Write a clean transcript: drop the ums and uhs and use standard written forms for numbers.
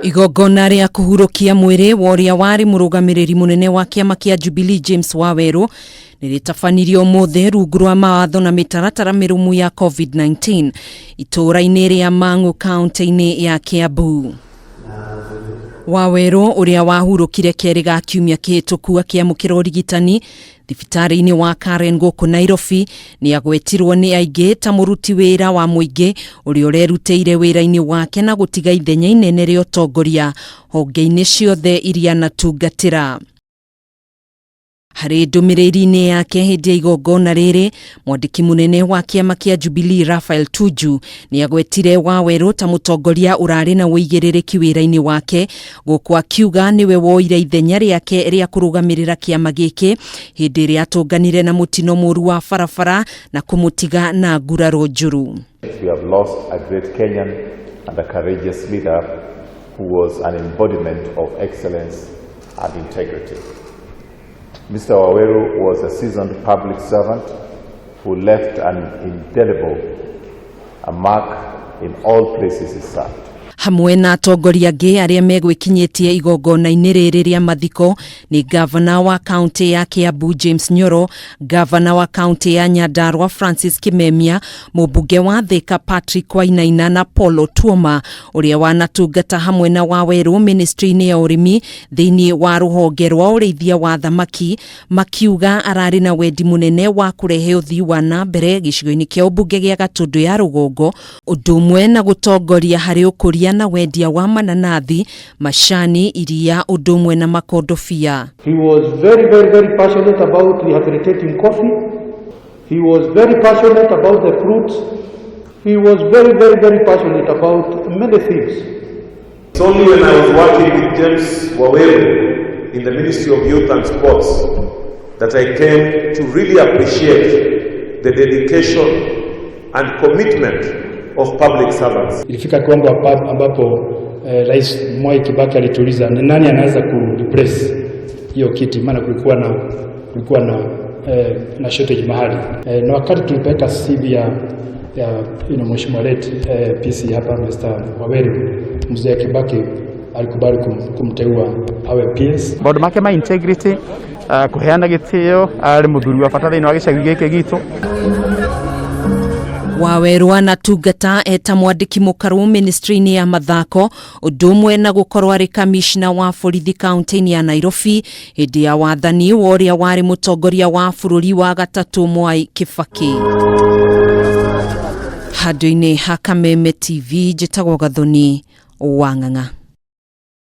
Igongona rĩa kũhurũkia mwĩrĩ wa ũrĩa warĩ mũrũgamĩrĩri mũnene wa kĩama kĩa Jubilee James Wawerũ nĩ rĩtabanirio ũmũthĩ rungu rwa mawatho na mĩtaratara mĩrũmu ya COVID-19 itũũra-inĩ rĩa Mang'u kaunti-inĩ ya Kiambu. Wawerũ ũrĩa wahurũkire kerĩ ga kiumia kĩhĩtũku akĩamũkĩra ũrigitani thibitarĩ-inĩ wa Karen gũkũ Nairobi nĩ agwetirwo nĩ aingĩ ta mũruti wĩra wa mũingĩ ũrĩa ũrerutĩire wĩra-inĩ wake na gũtiga ithenya inene rĩa ũtongoria honge-inĩ ciothe iria anatungatĩra. Harĩ ndũmĩrĩri-inĩ yake hĩndĩ ya igongona rĩrĩ, mwandĩki mũnene wa kĩama kĩa Jubilee Raphael Tuju nĩ agwetire Wawerũ ta mũtongoria ũrarĩ na ũigĩrĩrĩki wĩra-inĩ wake, gũkũ akiuga nĩwe woire ithenya rĩake rĩa kũrũgamĩrĩra kĩama gĩkĩ hĩndĩ ĩrĩa atũnganire na mũtino mũru wa barabara na kũmũtiga na nguraro njũru. We have lost a great Kenyan and a courageous leader who was an embodiment of excellence and integrity. Mr. Waweru was a seasoned public servant who left an indelible a mark in all places he served. Hamwe na atongoria angĩ arĩa megwĩkinyĩtie igongona-inĩ rĩrĩ rĩa mathiko nĩ ngavana wa kaunti ya Kiambu James Nyoro, ngavana wa kaunti ya Nyandarua Francis Kimemia, mũmbunge wa Thika Patrick Wainaina na Paul Otuoma ũrĩa wanatungata hamwe na Wawerũ ministry-inĩ ya ũrĩmi thĩinĩ wa rũhonge rwa ũrĩithia wa thamaki, makiuga ararĩ na wendi mũnene wa kũrehe ũthii wa na mbere gĩcigo-inĩ kĩa ũmbunge gĩa Gatũndũ ya rũgongo, ũndũ ũmwe na gũtongoria harĩ ũkũria na wendia wa mananathi, macani, iria ũndũ ũmwe na makondobia. He was very, very, very passionate about rehabilitating coffee. He was very passionate about the fruits. He was very, very, very passionate about many things. It's only when I was working with James Waweru in the Ministry of Youth and Sports that I came to really appreciate the dedication and commitment of public servants. Ilifika kiwango ambapo Rais Mwai Kibaki alituuliza ni nani anaweza ku replace hiyo kiti, maana kulikuwa na shortage mahali na wakati tulipeleka CV ya Mheshimiwa late PC hapa Mr. Waweru, Mzee Kibaki alikubali kumteua awe PS. Maũndũ make ma integrity, kũheana gĩtĩo, arĩ mũthuri wa bata thĩinĩ wa gĩcagi gĩkĩ gitũ. Wawerũ anatungata eta mwandĩki mũkarũ ministry-inĩ ya mathako, ũndũ ũmwe na gũkorwo arĩ kamishna wa borithi kaunti-inĩ ya Nairobi hĩndĩ ya wathani wa ũrĩa warĩ mũtongoria wa bũrũri wa gatatũ Mwai Kibaki. Handũ-inĩ ha Kameme TV, njĩtagwo Gathoni wa Ng'ang'a.